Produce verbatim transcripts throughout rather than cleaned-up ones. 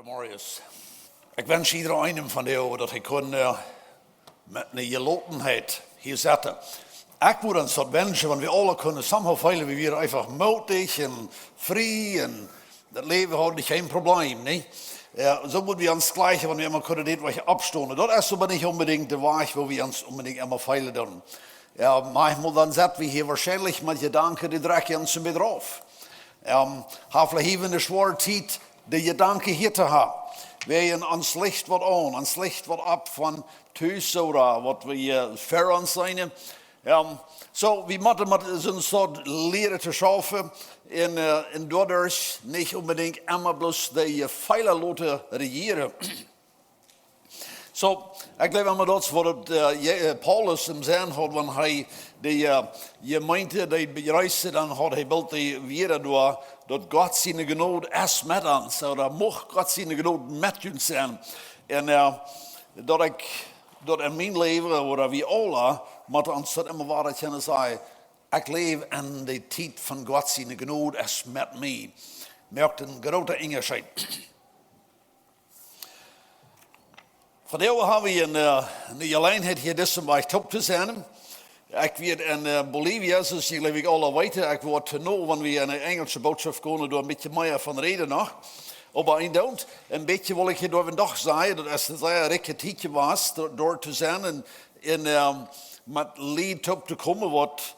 Marius. Ekj wensch jieda eenem von junt, daut hee kunn, äh, met eene Jelotenheit hia sitten. Ekj wudd ons daut wenschen, wan wie aule kunnen, somehow feelen, wie wieren eefach mootich un frie un daut Läwen haud kjeen Problem, nä? Jo, soo wudd wie ons jlikjen, wan wie emma kunnen dit waut oppstonen. Daut es oba nich onbedinjt de Wajch, woo wie ons onbedinjt emma feelen doonen. Jo, maunchmol dan sett wie hia woarschienlich met Jedanken, dee drekjen ons een bät rauf. Ähm, haft veleicht eene schwoare Tiet, de Jedanken hia to haben. Wie ons Licht woat aun, ons Licht woat opp von tus ooda waut wie, äh, ver ons seenen. Ähm, soo, wie motten met soone Sort lieren to schaufen un, äh, un doaderch nich onbedinjt emma bloos de Jefeelen loten rejieren. Soo, ekj jleew emma daut waut, äh, Je-, äh, Paulus em Senn haud, wan hee de, äh, Jemeent, dee bejreesd, dan haud hee boolt de Wieed doa, daut Gott siene Jnod es met ons, ooda mucht Gott siene Jnod met ons sennen. Un, äh, daut ekj, daut en mien Läwen, ooda wie aule, motten ons daut emma wada kjennen sajen, ekj läw en de Tiet von Gott siene Jnod es met mie. Moakt een grooten Unjascheet. Vondoag hab wie eene, äh, eene Jeläajenheit hia disen Wajch toop to sennen. Ekj wia en, äh, Bolivien, soo aus jie, jleew ekj, aule weeten. Ekj woa to no, wan wie en de enjelsche Botschaft komen, doa een bät mea von räden noch. Oba eendoont, een bät well ekj hia doa noch sajen, daut es eene sea rikje Tiet jewast, doa, doa to sennen un, un, ähm, met Lied toop to komen, waut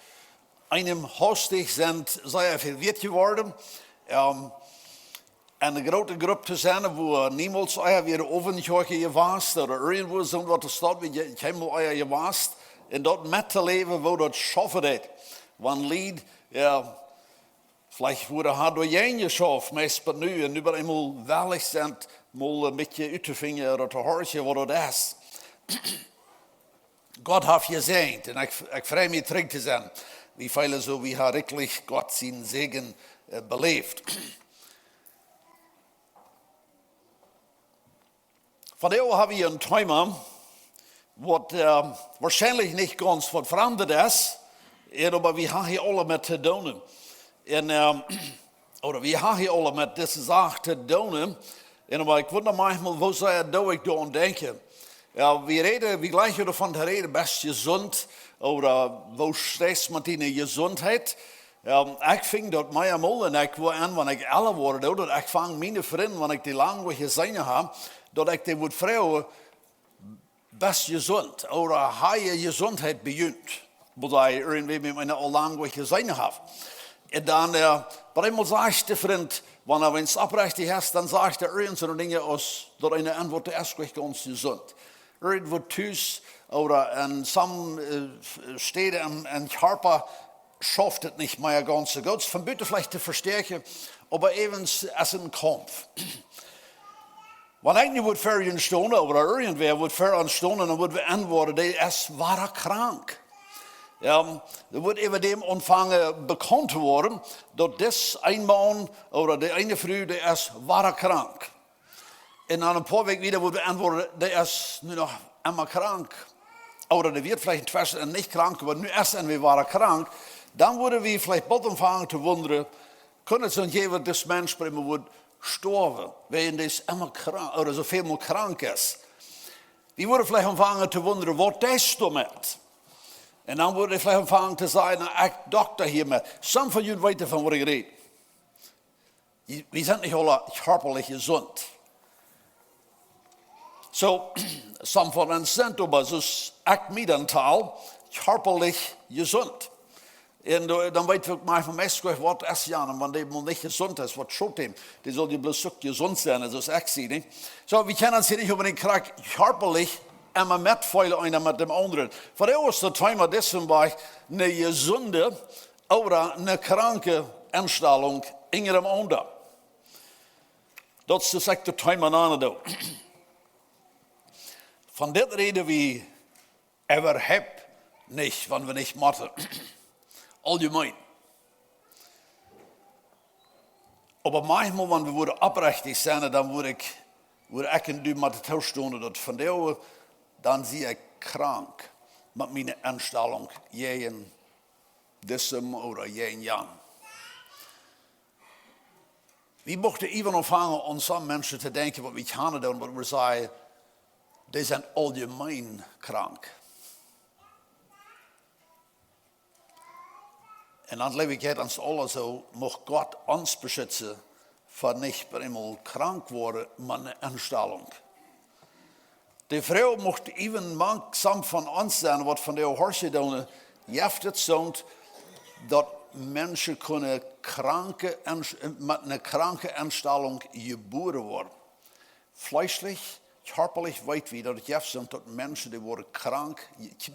eenem haustich sent sea väl wieet jeworden. Ähm, en eene groote Grupp to sennen, wua niemols ea wia de Owen Kjoakj jewast, ooda irjentwua soo waut, de Staut wia je-, kjeenmol ea jewast. Un daut met to läwen, woo daut schaufen deit. Wan Lied, jo, veleicht wudden hia doa jäajen jeschauft, meist bat nu, un nu bie eemol wellich sent, mol een bät uttofinjen ooda to horchen, waut daut es. Gott haft jesäajent, un ekj, ekj frei mie trigj to sennen. Wie feelen soo, wie haben werkjlich Gott sienen Säajen, äh, beläft. Vondoag hab wie een Thema, waut, äh, woarschienlich nich gaunz waut Framdet es, un oba wie haben hia aule met to doonen. Un, ähm, ooda wie haben hia aule met dise Sach to doonen. Un oba ekj wunda maunchmol, woo sea doo ekj doaraun denkjen. Jo, wie räden, wie jlikjen doavon to räden, best jesunt, ooda woo steit et met diene Jesuntheit? Jo, ekj finj daut meamol, un ekj woa aun, wan ekj ella woaren doo, daut ekj fang miene Frind, wan ekj dee lang nich jeseenen hab, daut ekj dee wudd froagen, best jesunt, ooda hast du Jesuntheit bie junt? Wua ekj irjentwäm, waut ekj aul lang nich jeseenen hab. Un dan, äh, opp eemol sajcht de Frint, wan hee ons oprechtich es, dan sajcht hee irjent soone Dinja aus, daut eena auntwuat, hee es nich gaunz jesunt. Irjentwua tus, ooda en some, äh, Städen em, em Kjarpa schauft et nich mea gaunz soo goot. Von buten veleicht to vestäakjen, oba äwent es een Kaumf. Wan ekj nu wudd ver junt stonen, ooda irjentwäa wudd ver ons stonen, dan wudd wie auntwuaden, dee es wada krank. Jo, dan wudd äwa däm aunfangen bekaunt to woaren, daut dis een Maun ooda dee eene Fru, dee es wada krank. Un dan een poa Wäakj wieda wudd wie auntwuaden, dee es nu noch emma krank. Ooda dee wia veleicht entweschen nich krank, oba nu es hee wada krank. Dan wudden wie veleicht boolt aunfangen to wundren, kunn et soont jäwen, daut dis Mensch bie ons wudd stoawen, wiels hee emma krank, ooda soo väl mol krank es. Wie wudden veleicht aunfangen to wundren, waut deist du doamet? Un dan wudd hee veleicht aunfangen to sajen, na, ekj dokta hia met. Some von junt weeten, von waut ekj räd. Wie, wie sent nich aule kjarpalich jesunt. Soo, some von ons sent oba, soo aus ekj mie dan tal, kjarpalich jesunt. Un, äh, dan weet wie uk maunchmol meist nich, waut es, jo, un wan dee mol nich jesunt es, waut schot däm? Dee saul je bloos uk jesunt sennen, soo aus ekj sie, nich? Soo, wie kjennen ons hia nich opp een krakjt kjarpalich emma metfeelen, eena met däm aundren. Vondoag es daut Thema disen Wajch, eene jesunde ooda eene kranke Enstalunk unja däm aundren. Daut es daut ekj Thema nanen doo. Von dit räden wie äwahaupt nich, wan wie nich motten. Auljemeen. Oba maunchmol, wan wie wudden oprechtich sennen, dan wudd ekj, wudd ekj un du motten toostonen, daut vondoag, dan sie ekj krank met miene Enstalunk jäajen disem ooda jäajen jan. Wie muchten even aunfangen aun sommje Menschen to denkjen, waut wie kjanen doonen, waut wie sajen, dee sent auljemein krank. Un dan jleew ekj, ons aula soo, mucht Gott ons beschitzen, fa nich bie eemol krank woaren, oba eene Enstalunk. De Froag mucht even mank sommje von ons sennen, waut von de Horche doonen, jeft et soont, daut Menschen kunnen kranke, Ens- met eene kranke Enstalunk jebuaren woaren. Fleeschlich, kjarpalich weet wie, daut et jeft soont, daut Menschen, dee woaren krank,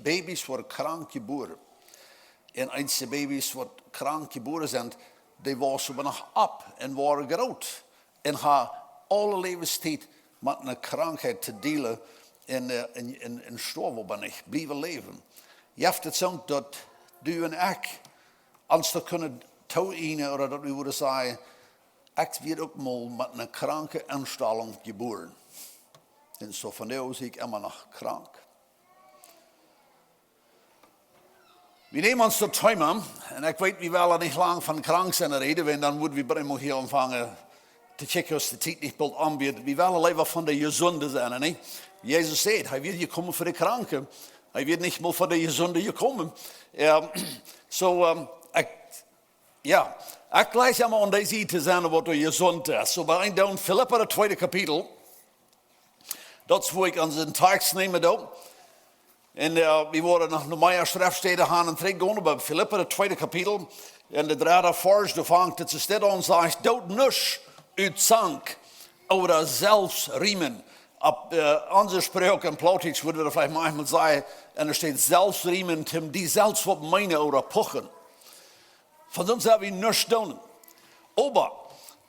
Babys woaren krank jebuaren. Un eenje Babys, waut krank jebuaren sent, dee wausen oba noch opp un woaren groot un haben aule Läwenstiet met eene Krankheit to dealen un, eh, un, un, un stoawen oba nich, bliewen läwen. Jeft et soont, daut du un ekj ons daut kunnen toeeijnen ooda daut wie wudden sajen, ekj wort uk mol met eene kranke Enstalunk jebuaren. Un soo von doa aus sie ekj emma noch krank. Wie nämen ons daut Thema, un ekj weet, wie wellen nich lang von krank sennen räden, wiels dan wudden wie bie eemol hia aunfangen to kjikjen, aus de Tiet nich boolt aunwieet. Wie wellen leewa von de Jesunde sennen, nä? Jesus säd, hee wia jekomen fa de Kranke. Hee wia nich mol fa de Jesunde jekomen. Jo, soo, ehm, ekj Jo, ekj jleich emma aun dee Sied to sennen, waut doa jesunt es. Soo bie een dan Filippa, daut tweede Kapitel. Daut es, wua ekj onsen Tekjst nämen doo. Un, eh, wie woaren noch mea Schreftstäden haben un trigjgonen, oba Filippa, daut tweede Kapitel, un de dredde Varsch, doa fangt et soo aun, sajcht: "Doot nuscht ut Zank ooda Selfstriemen." Opp, eh, onse Sproak en Plautdietsch wudd wie veleicht maunchmol sajen, un doa steit Selfstriemen, toom die selfst waut meenen ooda puchen. Von soont sell wie nuscht doonen. Oba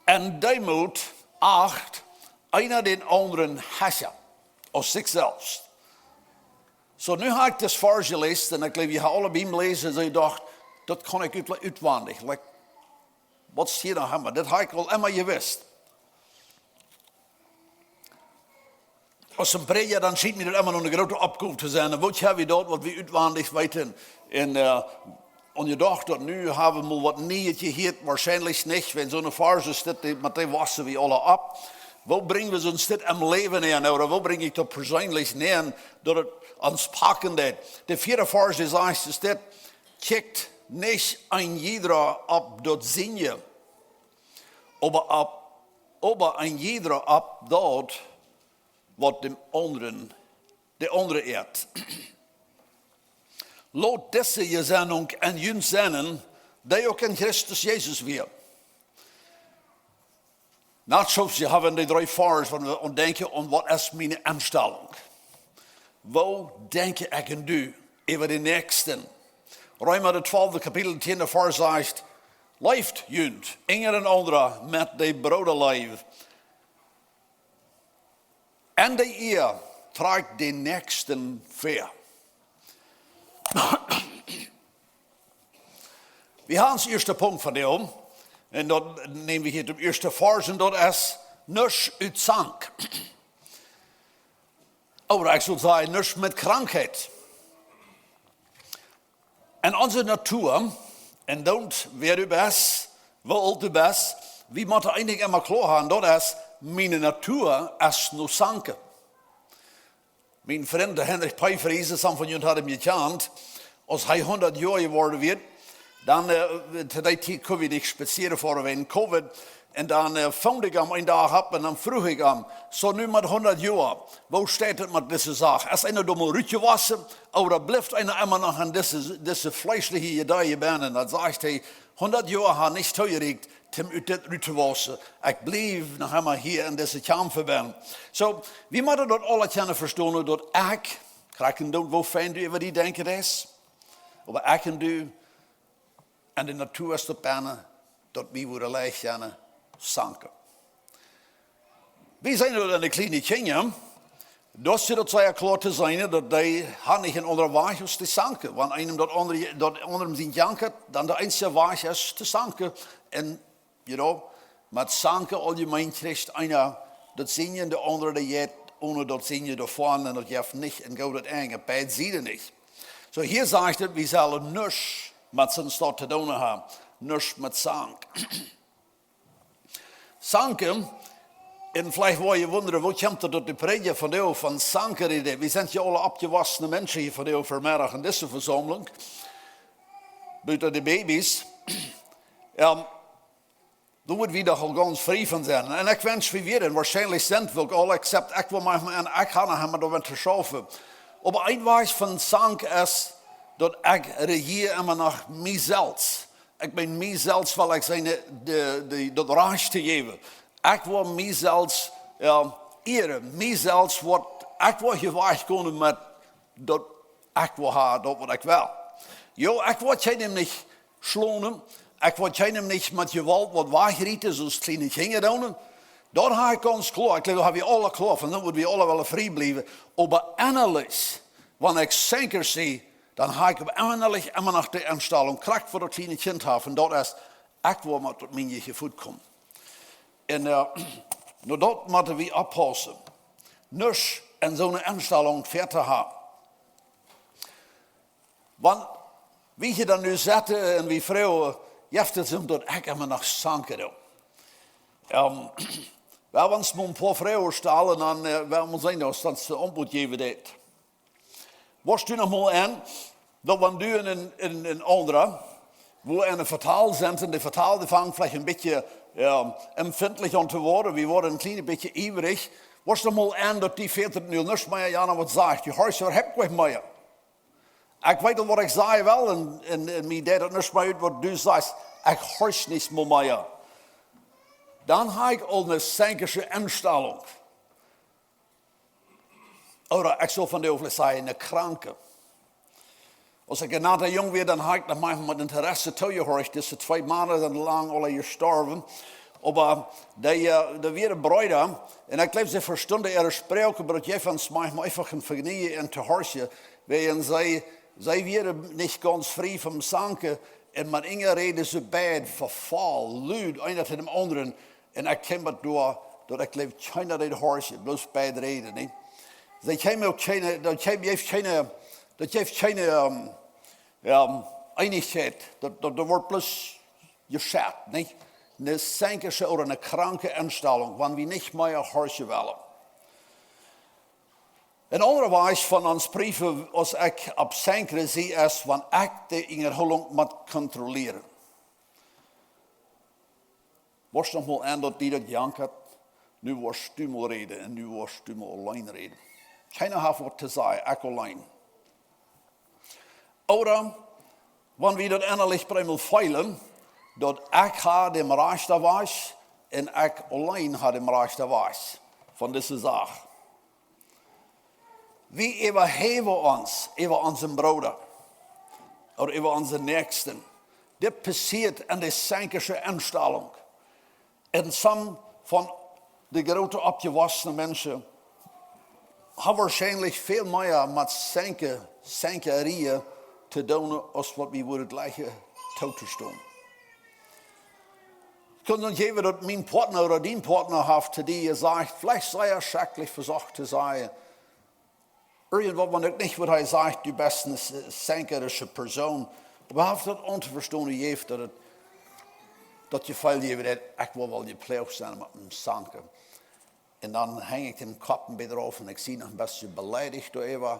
en Deemoot acht eena dän aundren hecha aus sikj selfst. Soo, nu hab ekj dit Varsch jeläst un ekj jleew, jie haben aule biem Läsen, soo jedocht, daut kaun ekj ut-, utwendich. Like, waut es hia noch emma? Daut hab ekj aul emma jewist. Aus een Prädja, dan schient mie daut emma noch eene groote Oppgow to sennen. Woo kjenn wie daut, waut wie utwendich weeten? Un, eh, un jedocht, daut nu hab wie mol waut Nieet jehieet, woarschienlich nich, wan soone Varsch es, daut dee, met dee wausse wie aula opp. Woo brinj wie soont dit em Läwen aun, ooda woo brinj ekj daut perseenlich aun, daut et ons packen deit? De vieede Varsch, dee sajcht, es dit: "Kjikjt nich een jiedra opp daut siene, oba opp, oba een jiedra opp daut, waut dän aundren, dän aundren eat. Lot dise Jesennunk en junt sennen, dee uk en Christus Jesus wia." Natschof, see haben dee dree Varsch, wan wie aun denkjen, un waut es miene Enstalunk? Woo denkj ekj un du äwa dän Näakjsten? Reema, daut twalfte Kapitel, tiende Varsch sajcht: "Leeft junt unjarenaunda met de Broodaleew. En de Ea trakjt dän Näakjsten väa." Wie haben onsen ieeschten Punkt von däm, un daut näm wie hia toom ieeschten Varsch, un daut es: "Nuscht ut Zank." Ooda ekj sull sajen, nuscht met Krankheit. En onse Natua, un doont wäa du best, woo oolt du best, wie motten eent emma kloa haben, daut es, miene Natua es no Zanken. Mien Frint, de Heinrich Pfeiffer, es een von junt, haft am jekjant, aus hee hundat Joa jeworden wia, dan, eh, to dee Tiet kunn wie nich spazieren foaren wäajen Covid. Un dan, eh, foond ekj am een Dach opp un dan fruach ekj am: "Soo, nu met hundat Joa, woo steit et met dise Sach? Es eena doa mol rutjewossen, ooda blift eena emma noch en dise, dise fleeschliche Jedanken bennen?" Dan sajcht hee: "Hundat Joa haben nich toojerieekjt, toom ut dit rutwaussen. Ekj bliew noch emma hia en dise Kjamf bennen." Soo, wie motten daut aula kjennen vestonen, daut ekj, krakjt endoont, woo fein du äwa die denkjen deist, oba ekj un du, en de Natua es daut bennen, daut wie wudden leicht kjennen zanken. Wie seenen daut en de kjliene Kjinja, daut es daut sea kloa to seenen, daut dee haben nich een aundren Wajch aus to zanken. Wan eenem daut aundre, daut aundrem sien jankat, dan de eensje Wajch es to zanken. Un, you know, met zanken auljemeen kjricht eena daut siene, de aundre dee jeit onen daut siene doavon, un daut jeft nich een goodet Enj, beid Sieden nich. Soo, hia sajcht et, wie sellen nuscht met soont to doonen haben, nuscht met Zank. Sanke, un veleicht woa jie wundren, woo kjemt daut, daut de Prädja vondoag von Sanke rät? Wie sent je aule oppjewossne Menschen hia vondoag Vemeddach en dise Vesaumlunk, buta de Babys. Doa woa wie doch aul gaunz frie von sennen. Un ekj wensch, wie wieren, woarschienlich sent wie uk aul, except ekj woa mau, un ekj ha noch emma doamet to schaufen. Oba een Wajch von Sank es, daut ekj rejia emma noch mie selfst. Ekj meen, mie selfst well ekj sennen, de, de, daut Rajcht to jäwen. Ekj woa mie selfst, jo, ieren. Mie selfst woa, ekj woa hia wajchkomen met daut ekj woa ha, daut waut ekj well. Jo, ekj woa kjeenem nich schlonen. Ekj woa kjeenem nich met Jewault waut wajchrieten, soo aus kjliene Kjinja doonen. Daut ha ekj gaunz kloa. Ekj jleew, daut ha wie aule kloa, von daut woa wie aule wellen frie bliewen. Oba ennalich, wan ekj Sanke sie, dan ha ekj oba ennalich emma noch de Enstalunk, krakjt waut daut kjliene Kjint haft, un daut es, ekj woa met daut Minje fuat komen. Un, äh, no daut motte wie oppaussen. Nuscht en soone Enstalunk fäa to haben. Wan wie hia dan nu sitten un wie froagen, jeft et soont daut ekj emma noch Sanke doo? Ähm, wie woaren ons mau een poa Froagen stalen, dan, äh, woa wie seenen, aus daut de Auntwuat jäwen deit. Woascht du noch mol en, daut wan du en, en, en aundra, woo en Vetal sent, un de Vetal, dee fangen veleicht een bät, jo, empfindlich aun to woaren, wie woaren een kjlien bät iewrich, woascht du mol en, daut dee fält nu nuscht mea, jo, waut sajcht, du horchst, waut hab ekj mea? Ekj weet aul, waut ekj sajen well, un, un, un mie deit daut nuscht mea ut, waut du sajchst, ekj horch nich mea, mea. Dan ha ekj aul eene sankische Enstalunk. Ooda ekj sull vondoag sajen, eene kranke. Aus ekj een nata Jung wia, dan ha ekj noch mau met Interesse toojehorcht. Dise twee Mana sent lang aule jestorwen. Oba dee, äh, dee wieren Breeda. Un ekj jleew, see vestunden äare Sproak, oba daut jeef ons mau eefach een Vejnieejen en to horchen. Wäajen see, see wieren nich gaunz frie vom Sanken. Un met eena räden see beid, vefoll, lud, eena to däm aundren. Un ekj kjeem bat doa, daut ekj jleew, kjeena deed horchen, bloos beid räden, nä? See kjeemen uk kjeene, daut kjeem, jeef kjeene, daut jeef kjeene, ähm, jo, Eenichkjeit, daut, daut, daut woat bloos jeschat, nä? Eene sankische ooda eene kranke Enstalunk, wan wie nich mea horchen wellen. Een aundra Wajch von ons priefen, aus ekj opp Sanke sie, es, wan ekj de Unjahoolunk mott kontrollieren. Woascht noch mol en, daut die daut jankat, nu woascht du mol räden un nu woascht du mol auleen räden. Kjeena haft waut to sajen, ekj auleen. Ooda, wan wie daut ennalich bie ons feelen, daut ekj ha dän rajchten Wajch un ekj auleen ha dän rajchten Wajch von dise Sach. Wie äwahäwen ons äwa onsen Brooda ooda äwa onsen Näakjsten. Dit passieet en de sankische Enstalunk. Un some von de groote oppjewossne Menschen haben woarschienlich väl mea met Sanke, Sankerie to doonen, aus waut wie wudden jlikjen tootostonen. Kaun daut jäwen, daut mien Partner ooda dien Partner haft to die jesajcht, veleicht sea schrakjlich vesocht to sajen, irjentwaut, wan ekj nich, waut hee sajcht, du best eene s-, sankarische Persoon. Oba hee haft daut auntovestonen jejäft, daut et, daut Jefeel jeft, daut ekj woa woll jeploagt sennen met mien Sanken. Un dan henj ekj dän Kopp een bät rauf un ekj sie noch een bät beleidicht doaräwa.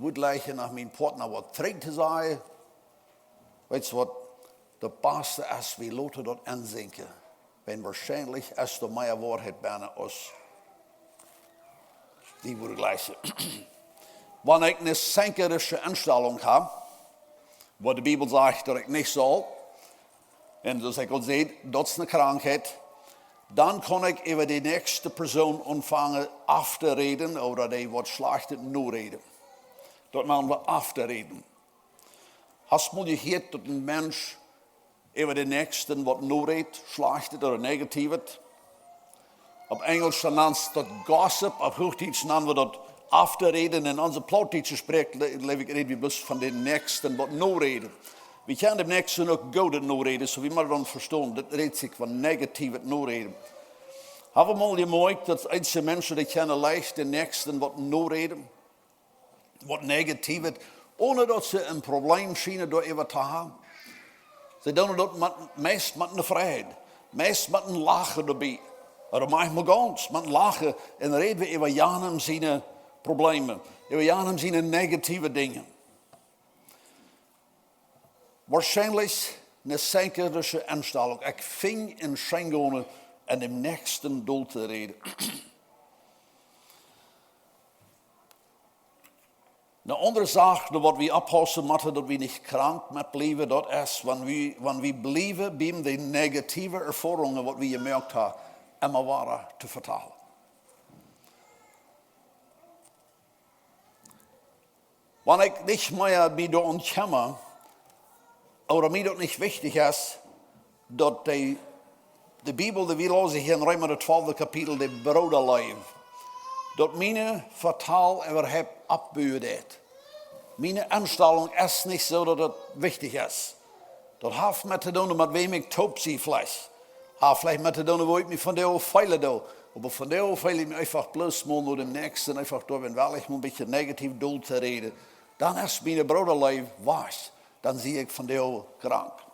Wudd jlikjen no mien Partner waut trigj to sajen. Weetst waut? Daut baste es, wie loten daut ensinkjen. Wiels woarschienlich es doa mea Woarheit bennen aus wie wudden jlikjen. Wan ekj eene sankarische Enstalunk hab, waut de Bibel sajcht, daut ekj nich saul, un soo aus ekj aul säd, daut es eene Krankheit, dan kaun ekj äwa de näakjste Persoon aunfangen auftoräden ooda dee waut Schlajchtet noräden. Daut nanen wie auftoräden. Hast mol jehieet, daut een Mensch äwa dän Näakjsten waut norät, Schlajchtet ooda Negatiewet? Opp Enjlisch dan nant daut gossip, opp Huachdietsch nanen wie daut auftoräden. En onse plautdietsche Sproak, le-, jleew ekj, räd wie bloos von dän Näakjsten waut noräden. Wie kjennen däm Näakjsten uk Goodet noräden, soo aus wie mau dan vestonen, daut rät sikj von Negatiewet noräden. Hab wie mol jemoakjt, daut eenje Menschen, dee kjennen leicht dän Näakjsten waut noräden, waut Negatiewet, onen daut see een Problem schienen doaräwa to haben. See doonen daut met, meist met eene Freid. Meist met een Lachen doabie. Ooda maunchmol gaunz met een Lachen. Un räd wie äwa janem siene Probleemen, äwa janem siene negative Dinja. Woarschienlich eene senkrische Enstalunk. Ekj finj een Scheengonen en däm Näakjsten dol to räden. Eene aundre Sach, doa waut wie oppaussen motten, daut wie nich krank met bliewen, daut es, wan wie, wan wie bliewen bie de negative Erfoarungen, waut wie jemoakt haben, emma wada to vetalen. Wan ekj nich mea mie doaromm kjemma, ooda mie daut nich wichtich es, daut de, de Bibel, dee wie läsen hia en Reema, daut twalfte Kapitel, de Broodaleew, daut miene Vetal äwahaupt oppbuen deit. Miene Enstalunk es nich soo, daut daut wichtich es. Daut haft met to doonen met wäm ekj toop sie veleicht. Haft veleicht met to doonen, woo ekj mie vondoag feelen doo. Oba vondoag feel ekj mie eefach bloos mol no däm Näakjsten, eefach doa, wan ekj mol een bät negativ dol to räden. Dan es miene Broodaleew wajch. Dan sie ekj vondoag krank.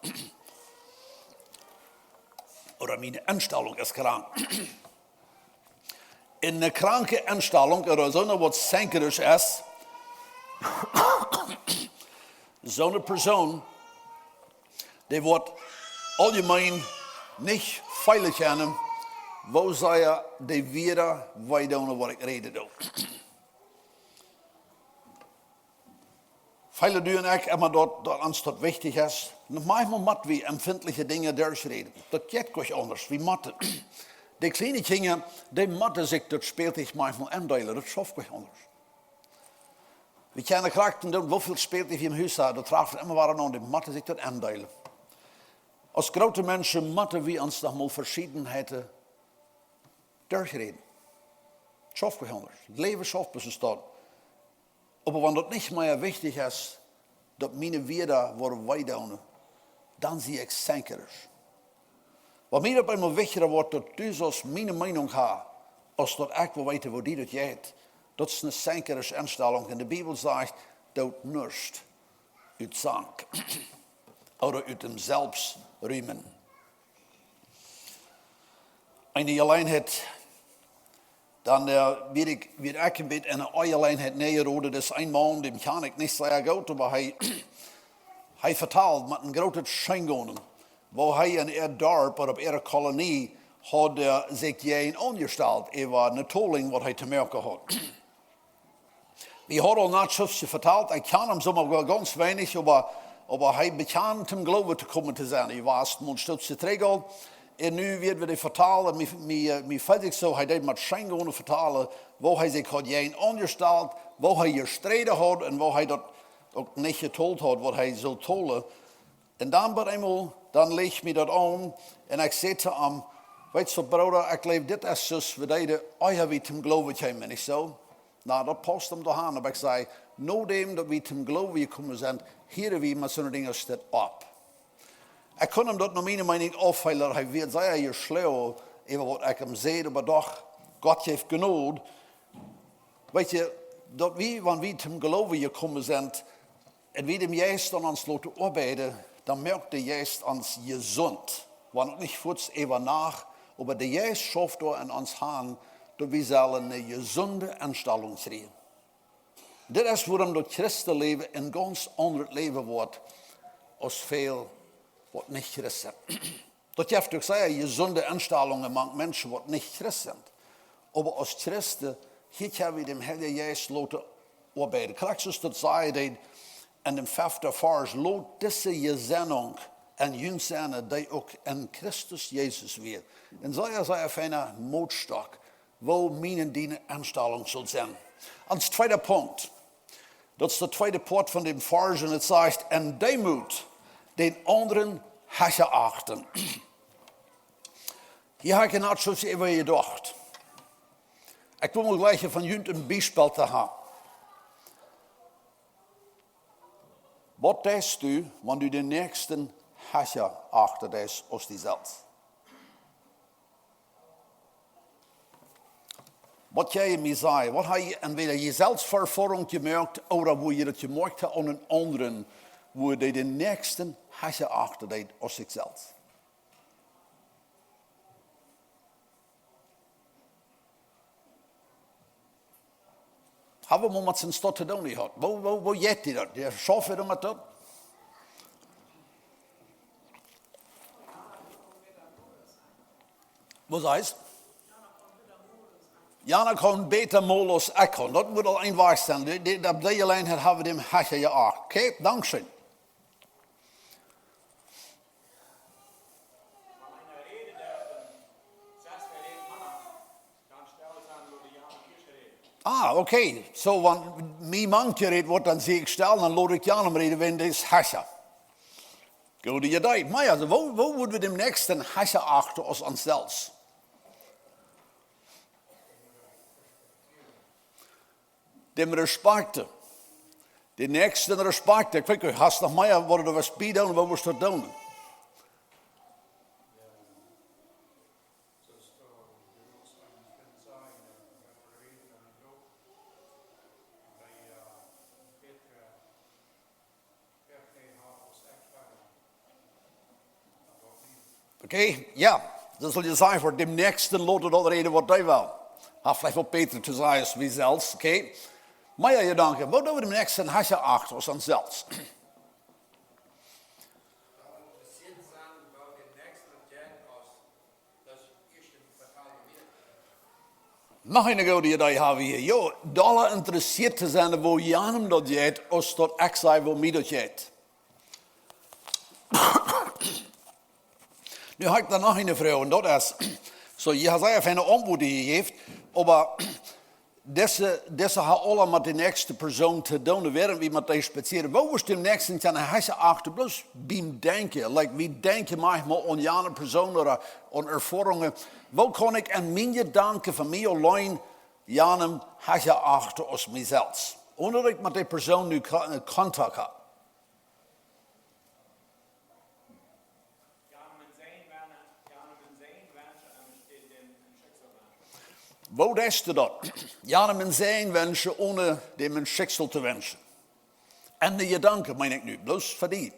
Ooda miene Enstalunk es krank. Eene kranke Enstalunk ooda soone waut senkrisch es, soone Persoon, dee woat auljemeen nich feelen kjennen, woo sea dee Wieed wee doonen, waut ekj räden doo. Feelen doo ekj emma daut, daut ons daut wichtich es. Noch maunchmol mott wie empfindliche Dinja derchräden. Daut jeit goanich aundasch. Wie motten. De kjliene Kjinja, dee motten sikj daut Spältich maunchmol endeelen. Daut schauft goanich aundasch. Wie kjennen krakjt doonen, woo väl Spältich wie em Hus haben. Daut traft emma wada aun, dee motten sikj daut endeelen. Aus groote Menschen motten wie ons noch mol Veschiedenheiten derchräden. Schauft goanich aundasch. Läwen schauft bloos soo. Oba wan daut nich mea wichtich es, daut miene Wieed woaren wee doonen, dan sie ekj senkrisch. Waut mie opp eemol wichtja woat, daut du sust miene Meenunk haben, aus daut ekj well weeten, woo die daut jeit. Daut es eene senkrische Enstalunk. Un de Bibel sajcht, doot nuscht ut Zank ooda ut däm Selfstriemen. Eene Jeläajenheit, dan, äh, wia ekj, wia ekj een bät en eene Jeläajenheit nenjeroden. Daut es een Maun, däm kjan ekj nich sea goot, oba hee, hee vetald met een grootet Scheengonen, woo hee en äa Darp ooda opp äare Kolonie haud, äh, sikj jäajen aunjestalt, äwa eene Tolinj, waut hee to moaken haud. Wie hauden aul een Stootje vetalt, ekj kjan am soo mau gaunz weinich, oba, oba hee bekjand toom Gloowen to komen to sennen. Hee wia mol een Stootje trigj aul. Un nu wia wie dee vetalen, mie, mie, äh, mie feeld ekj soo, hee deed met Scheengonen vetalen, woo hee sikj haud jäajen aunjestalt, woo hee jesträden haud un woo hee daut uk nich jetolt haud, waut hee sull tolen. Un dan opp eemol, dan leet mie daut aun, un ekj säd to am: "Weetst waut, Brooda, ekj jleew, dit es soo aus wie deeden, ea wie toom Gloowen kjeemen, nich soo?" Na, daut paust am doch aun, oba ekj säd: "Nodäm daut wie toom Gloowen jekomen sent, hieed wie met soone Dinja steit opp." Ekj kunn am daut no miene Meenunk aufhoolen, hee wia sea jeschlonen äwa waut ekj am säd, oba doch, Gott jeft Jnod. Weetst, daut wie, wan wie toom Gloowen jekomen sent, un wie däm Jeist aun ons loten oabeiden, dan moakt de Jeist ons jesunt. Wan uk nich fuaz äwa Nacht, oba de Jeist schauft doa en ons aun, daut wie sellen eene jesunde Enstalunk kjrieen. Dit es wuarom daut Christenläwen een gaunz aundret Läwen woat aus väl waut nich Christ sent. Daut jeft uk sea jesunde Enstalungen mank Menschen, waut nich Christ sent. Oba aus Christen, hia kjenn wie däm Heiljen Jeist loten oabeiden. Krakjt soo aus daut sajcht en däm feften Varsch: "Lot dise Jesennunk en junt sennen, dee uk en Christus Jesus wia." Un soo es hee een feina Mootstock, woo miene un diene Enstalunk saul sennen. Ons tweeda Punkt. Daut es de tweede Poat von däm Varsch un daut sajcht: "En Deemoot dän aundren hecha achten." Hia hab ekj een Utsprooch äwa jedocht. Ekj well mol jlikj von junt een Biespel to haben. Waut deist du, wan du dän Näakjsten hecha achten deist aus die selfst? Waut jie mie sajen, waut hab jie entwäda jie selfst fa Erfoarunk jemoakt, ooda woo jie daut jemoakt haben aun eenen aundren, woo dee dän Näakjsten hecha achten deed aus sikj selfst? Hab wie mol met sien Stot to doonen jehaut? Woo, woo, woo jeit die daut? Dee schauft wada met daut? Woo sajchst? Jana kaun bäta molen aus ekj kaun. Daut mott aul een Wajch sennen. Dee, dee, daut dee auleen haft, hab wie däm Hecha jeacht. Okay, dankscheen. Ah, okay. So, wan mie mank jerät woat, dan sie ekj stell, dan lot ekj Janem räden, wan dee es hecha. Goode Idee. Mea, aulsoo, woo, woo woa wie däm Näakjsten hecha achten aus ons selfst? Däm respekten. Däm Näakjsten respekten. Ekj weet, du hast noch mea, waut du west bie doonen, waut west du doonen? Okay, jo, daut saul jesajcht woaren, däm Näakjsten lot daut räden, waut hee well. Haft veleicht waut bäta to sajen aus wie selfst, okay? Mea Jedanken, woo doo wie däm Näakjsten hecha achten aus ons selfst? Noch eene goode Idee hab wie hia. Jo, dolla interessieet to sennen, woo Janem daut jeit, aus daut ekj saj, woo mie daut jeit. Nu hab ekj doa noch eene Froag, un daut es, so, jie haben sea feine Auntwuaten jejäft, oba dise, dise haben aula met de näakjste Persoon to doonen, wäarent wie met dee spazieren. Woo woascht däm Näakjsten kjennen hecha achten, bloos biem Denkjen, like, wie denkjen maunchmol aun jane Persoon ooda aun Erfoarungen. Woo kaun ekj en miene Jedanken von mie auleen Janem hecha achten aus mie selfst? Onen daut ekj met dee Persoon nu Ko-, Kontakt hab. Woo deist du daut? Janem een Säajen wenschen, onen däm een Schicksal to wenschen. En de Jedanken, meen ekj nu, bloos fa die.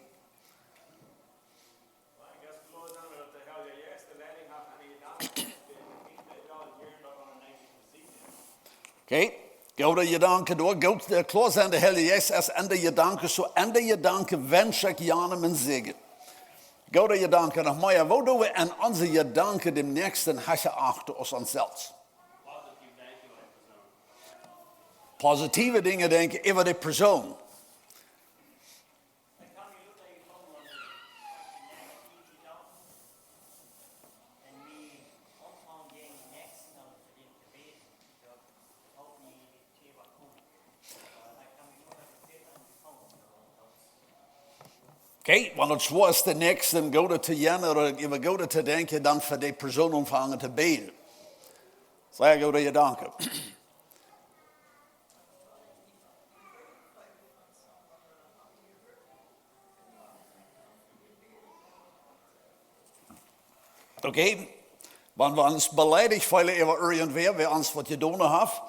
Okay, goode Jedanken doa. Goot, äh, kloa sennen, de Heilje Jeist es en de Jedanken, so en de Jedanken wensch ekj Janem een Säajen. Goode Jedanken, noch mea. Woo doo wie en onse Jedanken däm Näakjsten hecha achten aus ons selfst? Positiewe Dinja denkjen äwa de Persoon. Okay, wan daut schwoa es, dän Näakjsten goodet to jennen ooda äwa goodet to denkjen, dan fa dee Persoon aunfangen to bäden. Sea goode Jedanken. Okay, wan wie ons beleidicht feelen äwa irjentwäa, wäa ons waut jedonen haft,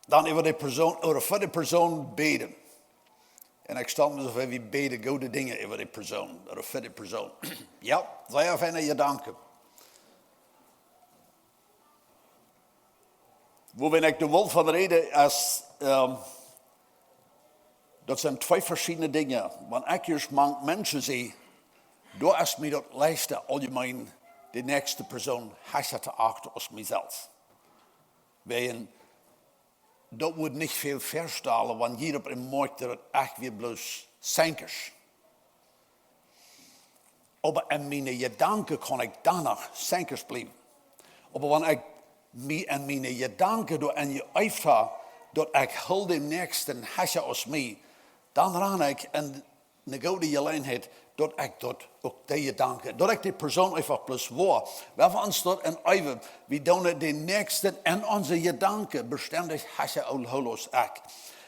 dan äwa dee Persoon, ooda fa dee Persoon bäden. Un ekj stal mie soo väa, wie bäden goode Dinja äwa dee Persoon, ooda fa dee Persoon. Jo, sea feine Jedanken. Woo wie ekj doa well von räden es, ähm, daut sent twee veschiedne Dinja. Wan ekj ieescht mank Menschen sie, doa es mie daut leichta, auljemeen de näakjste Persoon hecha to achten aus mie selfst. Wäajen, daut wudd nich väl väastalen, wan jieda opp eemol moakjt, daut ekj wia bloos Sankisch. Oba en miene Jedanken kaun ekj dan noch Sankisch bliewen. Oba wan ekj mie en miene Jedanken doa enjeeft hab, daut ekj hool däm Näakjsten hecha aus mie, dan ran ekj en eene goode Jeläajenheit, daut ekj daut uk dee Jedanken, daut ekj dee Persoon eefach bloos woa. Well wie ons daut en eewen, wie doonen dän Näakjsten en onse Jedanken bestendich hecha aunhoolen aus ekj.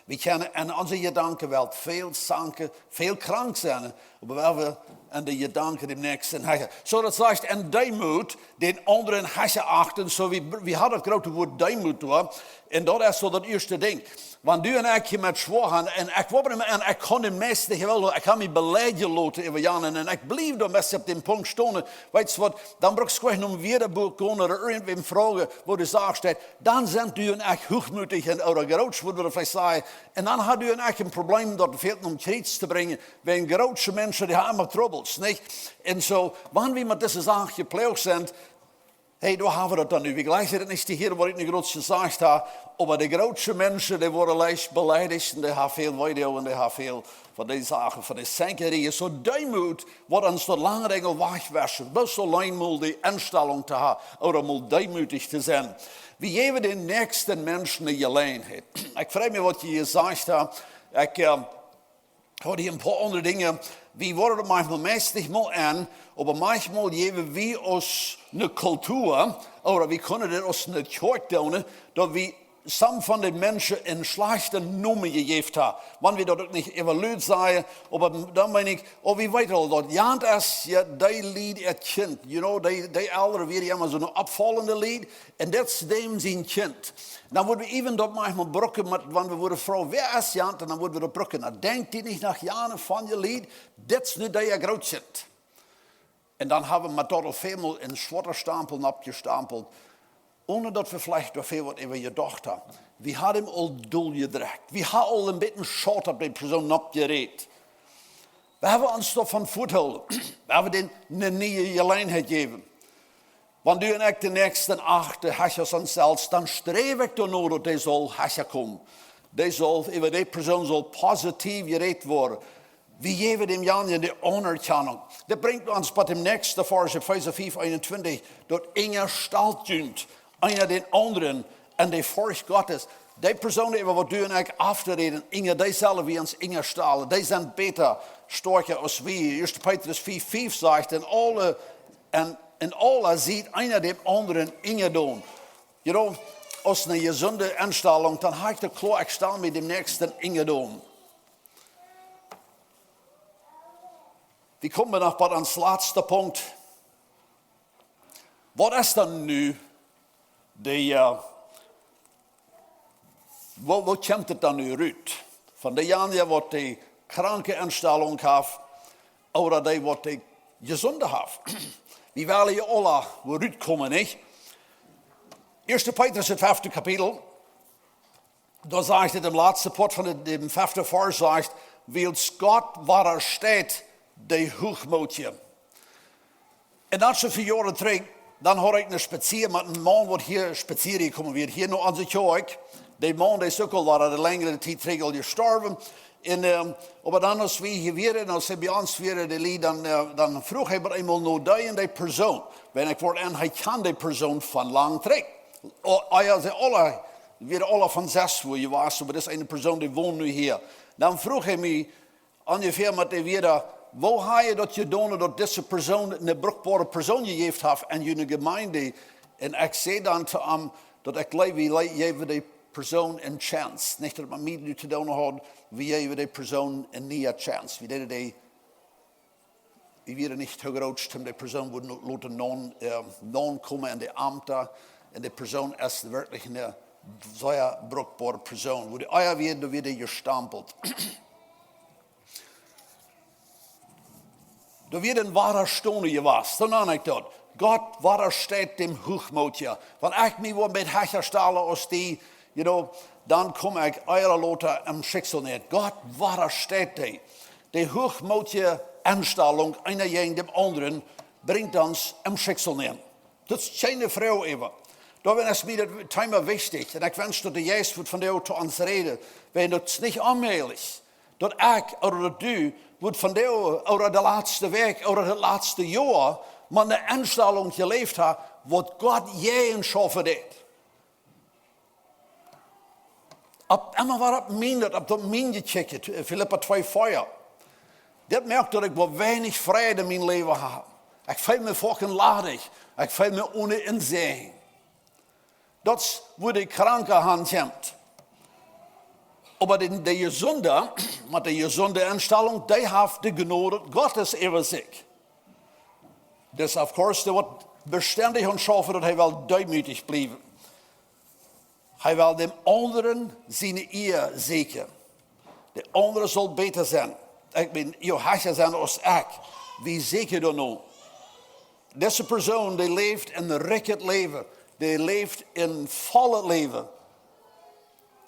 Wie kjennen en onse Jedankenwelt väl sanken, väl krank sennen, Oba wie haben en de Jedanken dän Näakjsten hecha. Soo daut sajcht, en Deemoot dän aundren hecha achten, soo wie, wie haben daut groote Wuat Deemoot doa. Un daut es soo daut ieeschte Dinkj. Wan du un ekj hia met schwoa han, un ekj woa en, ekj kaun dän meisten hia wel, ekj kaun mie beleidjen loten äwa jan, un ekj bliew doa meist opp dän Punkt stonen. Weetst waut, dan bruckst du nich no wada Buak gonen ooda irjentwäm froagen, woo de Sach steit. Dan sent du un ekj huachmootich un ooda grootsch, wudden wie veleicht sajen. Un dan hast du un ekj een Probleem, daut fält om Kjriez to brinjen. Wan grootsche Menschen, dee haben emma Trubbels, nich? Un soo, wan wie met dise Sach jeploagt sent, hey, doa haben wie daut dan nu. Wie jlikjen daut nich to hieren, waut ekj nu groots jesajcht hab, oba de grootsche Menschen, dee woaren leicht beleidicht un dee haben väl Weedoag un dee haben väl von dee Sachen, von dee Senkerien. Soo Deemoot woat ons daut lange Enj wajchwauschen. Bloos auleen mol dee Enstalunk to haben, ooda mol deemootich to sennen. Wie jäwen dän näakjsten Menschen eene Jeläajenheit. Ekj frei mie, waut jie jesajcht haben. Ekj, äh, haud hia een poa aundre Dinja. Wie woaren daut maunchmol meist nich mol en, oba maunchmol jäwen wie aus eene Kultua, ooda wie kjennen daut aus eene Kjoakj doonen, daut wie some von de Menschen een schlajchten Nomen jejäft haben. Wan wie daut uk nich äwa Lied sajen, oba dan meen ekj, oh, wie weeten aul daut, jant es, jo, dee Lied äa Kjint, you know, dee, dee Elren wieren emma soo een oppfaulende Lied, un dit es däm sien Kjint. Dan wudden wie even daut maunchmol brucken, met, wan wie wudden froagen, wäa es jant, un dan wudden wie daut brucken. Dan denkjt dee nich no jane von jun Lied, dit es nu dee äa Grootkjint. Un dan haben wie met daut aul väl mol een schwoaren Stampel oppjestampelt, onen daut wie veleicht doa väl waut äwa jedocht haben. Wie haben am aul dol jedrekjt. Wie haben aul een bät Schaund opp dee Persoon oppjerät. Wie haben ons doavon vedeelt. Wie haben dän eene niee Jeläajenheit jejäft. Wan du un ekj dän Näakjsten achten, hecha aus ons selfst, dan sträw ekj doano, daut dee saul hecha komen. Dee saul, äwa dee Persoon saul positiv jerät woaren. Wie jäwen dämjenijen dee Aunerkjanunk. Daut brinjt ons bie dän näakjsten Varsch, Efeesa fiew eenuntwintich, daut enjestalt junt eena dän aundren en de Forcht Gottes. Dee Persoon, äwa waut du un ekj aufräden, enja dee sellen wie ons enjestalen. Dee sent bäta, stoakja aus wie. Ieeschte Petrus fiew fiew sajcht, en aule, en, en aule siet eena däm aundren enjedonen. You know, aus eene jesunde Enstalunk, dan hast du kloa, ekj stal mie däm Näakjsten enjedonen. Wie komen noch bie ons latsten Punkt. Waut es dan nu dee, äh, woo, woo kjemt et dan nu rut? Von deejanje, waut dee kranke Enstalunk haft, ooda dee, waut dee jesunde haft? Wie wellen je aula woo rutkomen, nich? Ieeschte Petrus, daut fefte Kapitel. Doa sajcht et em latsten Poat von dän, dän feften Varsch, sajcht, wiels Gott wadasteit de Huachmootje. Un daut es soo väl Joaren trigj, dan haud ekj een Spazia met een Maun, waut hia spazieren jekomen wia, hia no onse Kjoakj. Dee Maun, dee es uk aul wada eene lenjre Tiet trigj aul jestorwen. Un, ähm, oba dan, aus wie hia wieren, aus hee bie ons wia, dee Lied, dan, äh, dan fruach hee opp eemol no dee un dee Persoon. Wan ekj wort en, hee kjand dee Persoon von lang trigj. O, ah jo, see aule, wieren aule von sest, wua jie wieren, oba daut es eene Persoon, dee wont nu hia. Dan fruach hee mie onjefäa met de Wieed: Woo hab jie daut jedonen, daut dise Persoon, eene bruckboare Persoon jejäft haft en june Jemeent? Un ekj säd dan to am, daut ekj jleew, wie le-, jäwen dee Persoon eene Chance. Nich daut et met mie nu to doonen haud, wie jäwen dee Persoon eene niee Chance. Wie deeden dee, wie wieren nich too groot, om dee Persoon wudden lo-, loten naun, äh, naunkomen aun de Amta. Un dee Persoon es werkjlich eene sea bruckboare Persoon. Wua dee ea wia, doa wia dee jestampelt. Doa wia een wadastonen jewast. Soo nan ekj daut. Gott wadasteit däm Huachmootje. Wan ekj mie woa een bät hecha stalen aus dee, you know, dan kom ekj ea ooda lota em Schicksal nenn. Gott wadasteit dee. De huachmootje Enstalunk, eena jäajen däm aundren, brinjt ons em Schicksal nenn. Daut es kjeene Froag äwa. Doawäajen es mie daut Thema wichtich. Un ekj wensch, daut de Jeist wudd vondoag to ons räden. Wiels daut es nich onmäajlich, daut ekj ooda daut du wudd vondoag ooda de latste Wäakj ooda daut latste Joa met eene Enstalunk jeläft haben, waut Gott jäajen schaufen deed. Opp eemol wia opp mie, daut, opp daut mie jekjikjt, äh, Filippa twee vea. Daut moakt, daut ekj woo weinich Fräd en mien Läwen hab. Ekj feel mie fucking ladich. Ekj feel mie one Ensäajen. Daut es, wua de kranke Haunt kjemt. Oba de, de Jesunde, met de jesunde Enstalunk, dee haft de Jnod Gottes äwa sikj. Dus of course, dee woat bestendich aun schaufen, daut hee well deemootich bliewen. Hee well däm aundren siene Ea sieekjen. De aundre saul bäta sennen. Ekj meen, jo, hecha sennen aus ekj. Wie sieekjen doano. Dise Persoon, dee läft een rikjet Läwen. Dee läft een vollet Läwen.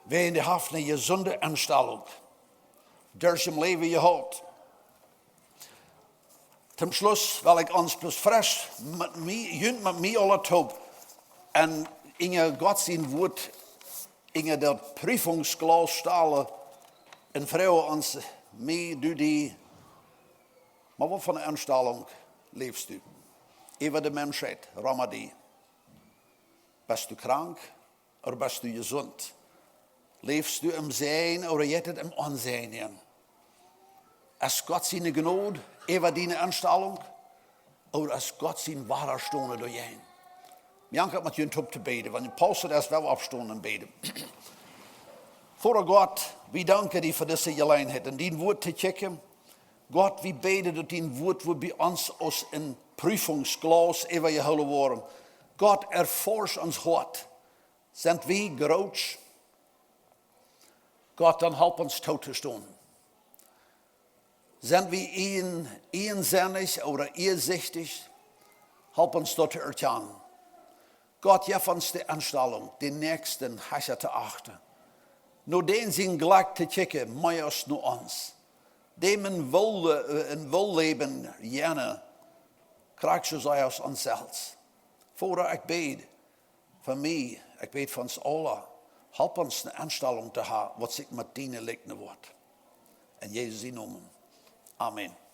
Wäajen dee haft eene jesunde Enstalunk. Derch sien Läwen jehaut. Toom Schluss well ekj ons bloos fresch met mie, junt met mie aula toop en enja Gott sien Wuat, enja daut Prüfungsglas stalen un froagen ons, mie, du, die, met waut fa eene Enstalunk läfst du äwa de Menschheit, rom die? Best du krank? Ooda best du jesunt? Läfst du em Säajen ooda jeit et em Onsäajen? Es Gott siene Jnod äwa diene Enstalunk? Ooda es Gott sien Wadastonen doajäajen? Wie jankat met junt opp to bäden, wan de Paulus daut es, well wie oppstonen un bäden. Voda Gott, wie danken die fa dise Jeläajenheit, en dien Wuat to kjikjen. Gott, wie bäden, daut dien Wuat woat bie ons aus een Prüfungsglas äwajehoolen woaren. Gott, erforsch ons Hoat. Sent wie grootsch? Gott, dan halp ons too to stonen. Sent wie ien-, iejensinnich ooda ieesichtich? Halp ons daut to erkjanen. Gott, jeff ons de Enstalunk, dän Näakjsten hecha to achten. No dän sien Jlekj to kjikjen, mea aus no ons. Däm een Woll-, äh, een Wollläwen jennen, krakjt soo aus ons selfst. Voda, ekj bäd fa mie, ekj bäd fa ons aula. Halp ons eene Enstalunk to haben, waut sikj met diene likjnen woat. En Jesus sien Nomen. Amen.